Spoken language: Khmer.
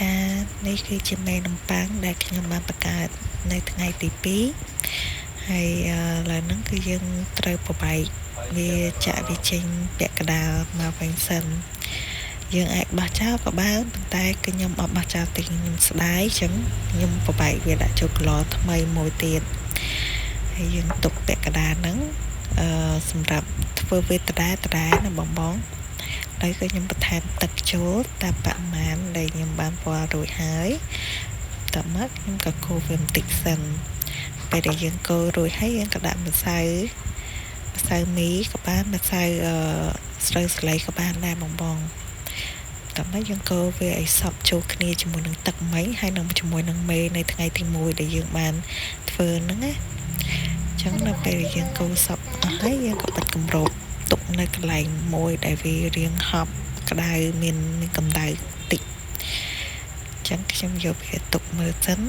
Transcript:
ចានេះគឺជាមេនំប៉័ងដែលខ្ញុំបានបង្កើតនៅថ្ងៃទី2ហើយឥឡូវហ្នឹងគឺយើងត្រូវប្របែកវាចាក់វាចេញពាក់កណ្ដាលមកវិញសិនយើងអាចបោះចោលក៏បានប៉ុន្តែគឺខ្ញុំអត់បោះចោលទេខ្ញុំស្ដាយអញ្ចឹងខ្ញុំប្របែកវាដាក់ចូលក្លថ្មីមួយទៀតហើយយើងទុកពាក់កណ្ដាលហ្នឹងអឺសម្រាប់ធ្វើវាដដែលដដែលណាបងបងហើយក៏ខ្ញុំបន្ថែមទឹកចូលតាមបរិមាណដែលខ្ញុំបានវាល់រួចហើយតមកខ្ញុំក៏កូរវាបន្តិចសិនពេលដែលយើងកូររួចហើយយើងក៏ដាក់ម្សៅម្សៅមីក៏បានម្សៅអឺស្រូវសាលីក៏បានដែរបងបងតមកយើងកូរវាឲ្យសព្វចូលគ្នាជាមួយនឹងទឹកមិញហើយនឹងជាមួយនឹងមេនៅថ្ងៃទី1ដែលយើងបានធ្វើហ្នឹងណាអញ្ចឹងដល់ពេលដែលយើងកូរសព្វអស់ហើយយើងក៏បិទគម្របទុកនៅកន្លែងមួយដែលវារៀងហប់ក្តៅមានមានកម្ដៅតិចអញ្ចឹងខ្ញុំយកវាទុកមើលសិន។